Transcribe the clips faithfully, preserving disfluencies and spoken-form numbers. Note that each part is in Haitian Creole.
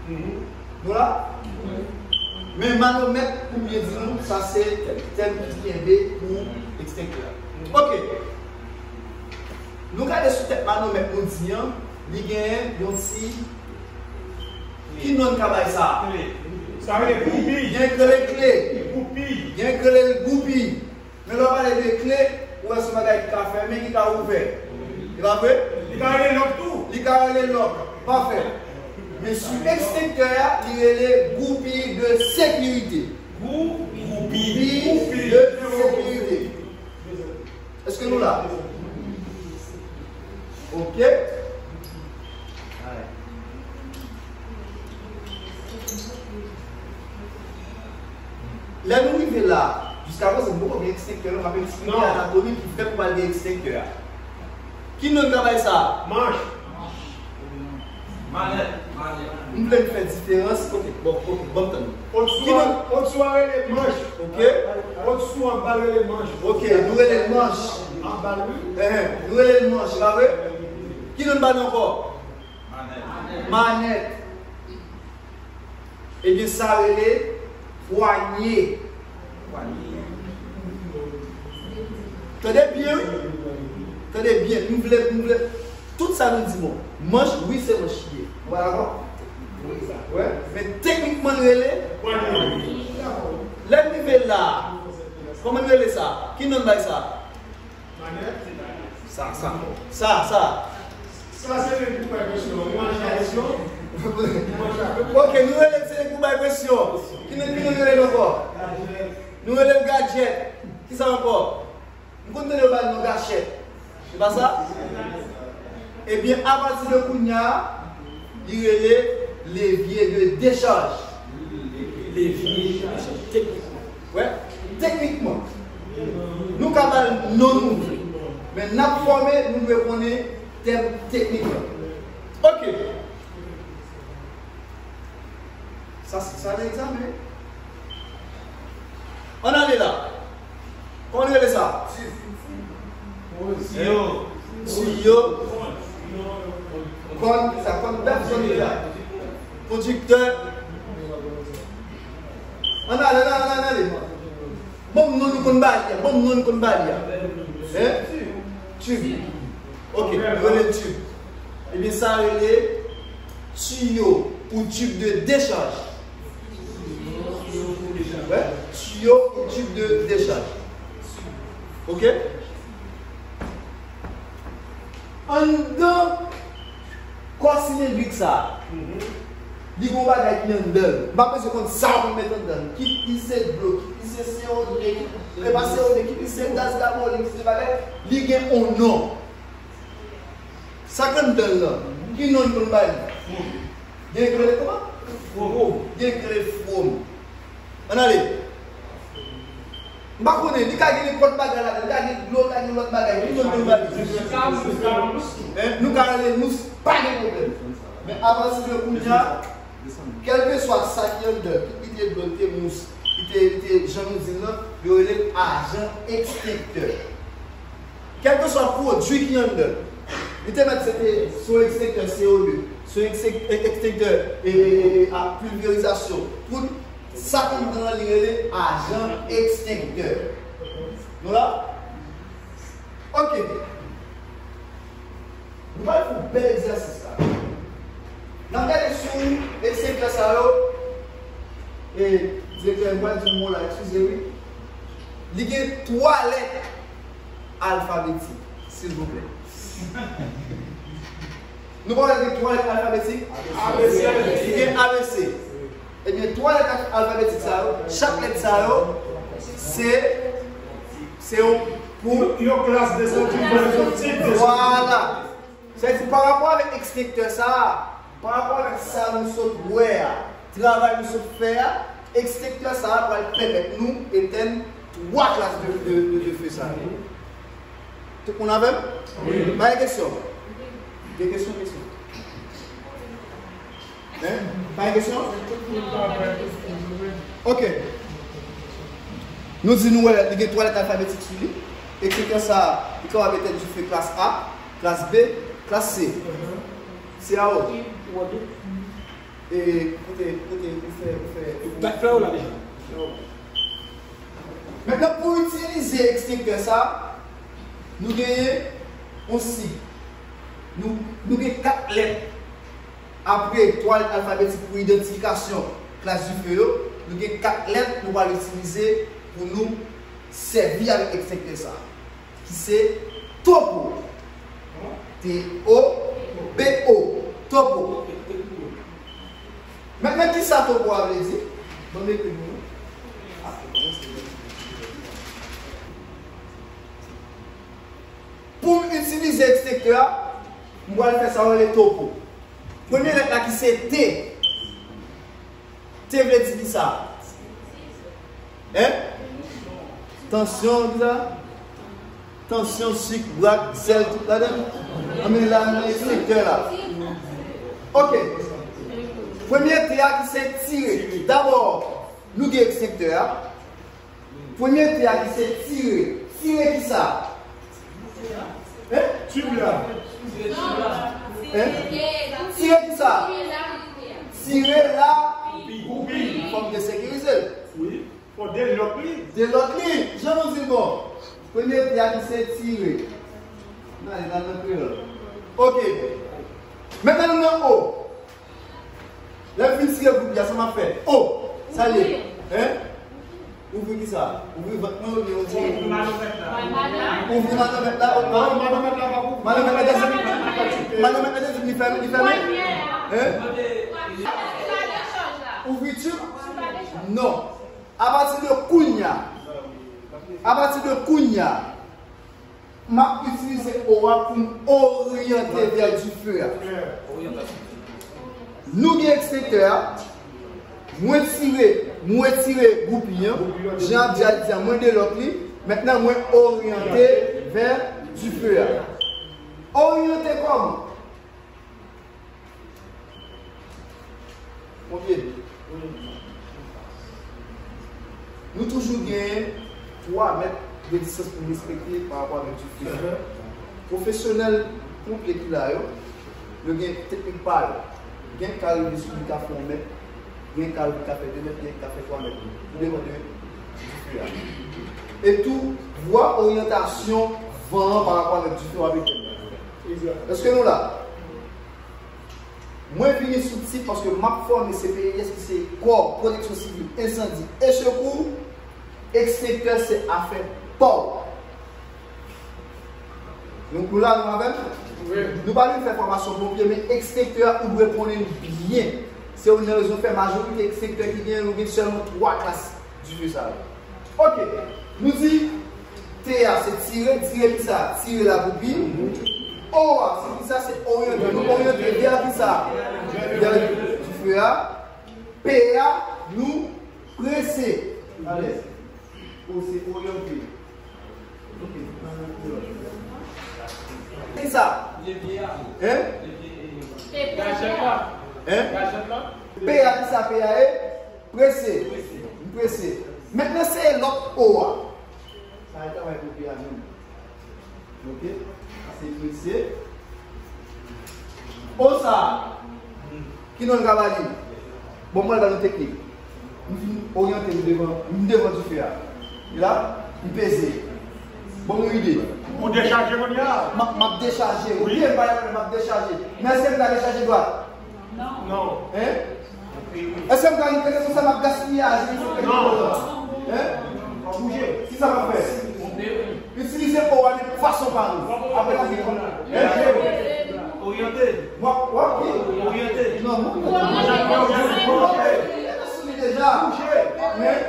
Nou la? Men manomèt, pou m byen di nou, sa se tèm ki kenbe pou ekstenktè a. Ok. Nou gade sou tèt manomèt nou di an, li genyen yon ti. Ki non n ka bay sa? Sa rele goupi. Gen k rele kle. Goupi. Gen k rele l goupi. Men lè w pale de kle, ou wè se yon bagay ki ka fèmen, ki ka ouvè. E pa vre? Li ka rele lòk tou. Li ka rele lòk. Pafè. Men sou ekstenktè a, li rele goupi de sekirite. Goupi de sekirite. Èske nou la? Ok. Lè nou rive la, jiska prezan, nou poko gen ekstenktè, nou p ap eksplike anatomi ki fè pou al gen ekstenktè a. Ki non n ka bay sa? Manch. Manèt. M vle n fè diferans. Ok, bon, ok, bon, tann. Odsou a rele manch. Ok. Odsou anba rele manch. Ok, nou rele l manch. Anba l, wi. Enhen, nou rele l manch, pa vre? Ki non n ba l ankò? Manèt. Ebyen, sa rele pwanye. Tande byen, wi. Tande byen. M vle, m vle. Tout sa nou di bon. Manch, wi, se manch li ye. Nou pa dakò? Wi. Men teknikman, l rele pwanye. Lè n rive la, kòman n rele sa? Ki non n bay sa? Sa, sa. Sa, sa. Sa se nèg pou bay presyon. Li manch a presyon. Li manch a presyon. Ok, nou rele l se nèg pou bay presyon. Ki nèg, ki nèg nou rele l ankò? Nou rele l gadjèt. Ki sa ankò? M konn tande yo ba l non gachèt. Se pa sa? Ebyen, apati de kounye a, li rele levye de dechaj. Levye de dechaj, teknikman. Wè, teknikman. Nou ka ba l non nou vle. Men n ap fòme, nou dwe konnen tèm teknik lan. Ok. Sa, sa nan egzamen. Ann ale la. Kòman nou rele sa? Tiyo. Tiyo. Kòn, sa kòn bèf, kòn bèf. Kondiktè. Ann ale, ann ale, ann ale. Ban m non nou konn ba li a. Ban m non nou konn ba li a. Hein? Tib. Ok, nou rele l tib. Ebyen, sa rele tiyo ou tib de dechaj. Wè, tiyo ou tib de dechaj. Ok? Anndan kò silendrik sa a, li gen yon bagay ki anndan l. M pa bezwen konn sa pou m met anndan l. Kit li se dlo, kit li se C O de, kit li se pa C O de, kit li se gaz kabonik, kit li se bagay, li gen yon non. Sa k anndan l lan, ki non nou konn ba li? Gen k rele kòman? Fwom. Gen k rele fwom. Ann ale. M pa konnen, li ka gen nenpòt bagay ladan, li ka gen dlo, li ka gen lòt bagay, ki non nou ba li? Hein? Nou ka rele l mous, pa gen pwoblèm. Men apati de kounye a, kèlkeswa sa ki anndan, kit li te dlo, li te mous, li te, li te, jan nou di l lan, yo rele l ajan ekstenktè. Kèlkeswa pwodui ki anndan l, li te mèt se te sou ekstenktè C O de, sou ekstenktè, ekstenktè, e, e, e, a pilverizasyon, poud, sa k anndan l lan, li rele ajan ekstenktè. Nou la? Ok. Nou pral fè yon bèl egzèsis la. N ap gade sou ekstenktè sa yo. E, direktè, m pral di yon mo la, eskize, wi. Li gen twa lèt alfabetik, silvouplè. Nou pa wè gen twa lèt alfabetik? A B C. Li gen A B C. Ebyen, twa lèt alfabetik sa yo, chak lèt sa yo, se, se yon pou yon klas de santim, yon tip de santim. Vwala. Sa vle di, pa rapò avèk ekstenktè sa a, pa rapò avèk sa nou sot wè a, travay nou sot fè a, ekstenktè sa a pral pèmèt nou etèn twa klas de, de, de, de fe sa yo. Tout moun avè m? Wi. Pa gen kesyon? Gen kesyon, kesyon? Hein? Pa gen kesyon? Ok. Nou di nou wè, li gen twa lèt alfabetik sou li. Ekstenktè sa a, li kapab etèn dife klas A, klas B, klas C. C A O. E koute, koute, ou fè, ou fè. Bat flè w la deja. Mentnan, pou itilize ekstenktè sa, nou genyen yon sig. Nou, nou gen kat lèt. Apre twa lèt alfabetik pou idantifikasyon klas dife yo, nou gen kat lèt nou pral itilize pou nou sèvi avèk ekstenktè sa, ki se topo. T O P O. Topo. Mentnan, ki sa topo a vle di? Ban m ekri pou nou. Pou m itilize ekstenktè a, m pral fè sa yo rele topo. Premye lèt la ki se T. T vle di ki sa? Hein? Tansyon, ki sa? Tansyon, sik, brak, sèl, tout ladan. Anben la, nan ekstenktè la. Ok. Premye T a ki se tire. Dabò, nou gen ekstenktè a. Premye T a ki se tire. Tire ki sa? Hein? Tib la. Hein? Tire ki sa? Tire la goupi. Fò m te sekirize l. Wi. Fò delòk li. Delòk li. Jan nou di l bon. Premye T a ki se tire. N ale nan kreyòl. Ok. Mentnan nou nan O. Lè m fin tire goupi a, sa m ap fè? O! Sa l ye? Hein? Ouvri ki sa? Ouvri vant mwen oubyen ouvri? Ouvri malomèt la. Ouvri malomèt la, o, o. Malomèt la, malomèt la, li fèmen, li fèmen. Hein? Ouvri tib? Non. Apati de kounye a, apati de kounye a, m ap itilize O a pou m oryante vè dife a. Nou gen ekstenktè a. Mwen tire, mwen retire goupi an. Jan Abdi a di a, mwen delòk li. Mentnan, mwen oryante vè dife a. Oryante kòman? Ponpye. Nou toujou gen twa mèt de distans pou n respekte pa rapò avèk dife. Pwofesyonèl ponpye ki la yo, yo gen teknik pa yo. Gen ka rive sou li ka fè yon mèt, gen ka rive ka fè de mèt, gen ka fè twa mèt. Tou depann de dife a. E tou, vwa oryantasyon van an pa rapò avèk dife w ap etèn. Èske nou la? Mwen vini sou tip paske m ap fòme C P I S ki se Kò Pwoteksyon Sivil, Ensandi e Sekou, ekstenktè se afè pa w. Nou, nou la, nou avè m? Wi. Nou pa vin fè fòmasyon ponpye, men ekstenktè a, ou dwe konnen l byen. Se youn nan rezon fè majorite ekstenktè ki genyen, nou gen sèlman twa klas dife sa yo. Ok, nou di T a se tire, tire ki sa? Tire lagoupi. O a se ki sa? Se oryante. Nou oryante vè ki sa? Vè dife a. P a, nou prese. Alèz. O se oryante. Ki sa? Hein? Hein? P a, ki sa P a ye? Prese. M prese. Mentnan, se lòt O a. Sa e travay pou P a menm. Ok? Se prese. O sa a, ki non l ka ba li? Bon, mwen ba nou teknik. M fin oryante m devan, m devan dife a. E la, m peze. Bon, mwen ide. Ou dechaje kounye a? M ap, m ap dechaje. Wi. Ou byen, m pa gen pwoblèm, m ap dechaje. Men èske m ka dechaje dwat? Non. Hein? Èske m ka rive konsa m ap gaspiye ajan? Non. Hein? Bouje. Ki sa m ap fè? Itilize O a de fason pa nou. Apre la, se konsa. Hein? Oryante. Mwen, w ap di? Oryante. Non, mwen. Mwen sou li deja. Bouje. Hein?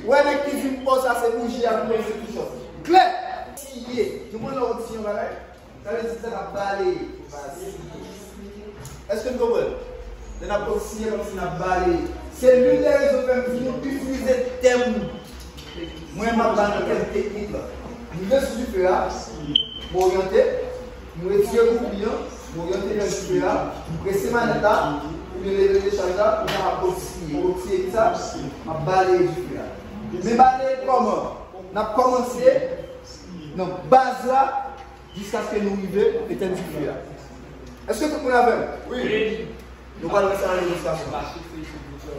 Wè nèg ki di m, o, sa se bouji a, pou mwen se kouchon. Klè. Tiye. Nou konn lè w tiye yon bagay? Sa vle di sa n ap baleye. Èske n konprann? Lè n ap oksiye kòmsi n ap baleye. Se youn dè rezon k fè m di nou itilize tèm. Mwen, m ap ba nou tèm teknik la. M rive sou dife a, m oryante, m retire goupi an, m oryante vè dife a, m prese manèt la, pou m leve dechaj la, pou m kapab oksiye. Oksiye ki sa? M ap baleye dife a. Men baleye kòman? N ap kòmanse nan baz la, jiskaske nou rive etèn dife a. Èske tout moun avè m? Wi. Nou pral wè sa nan negosiyasyon.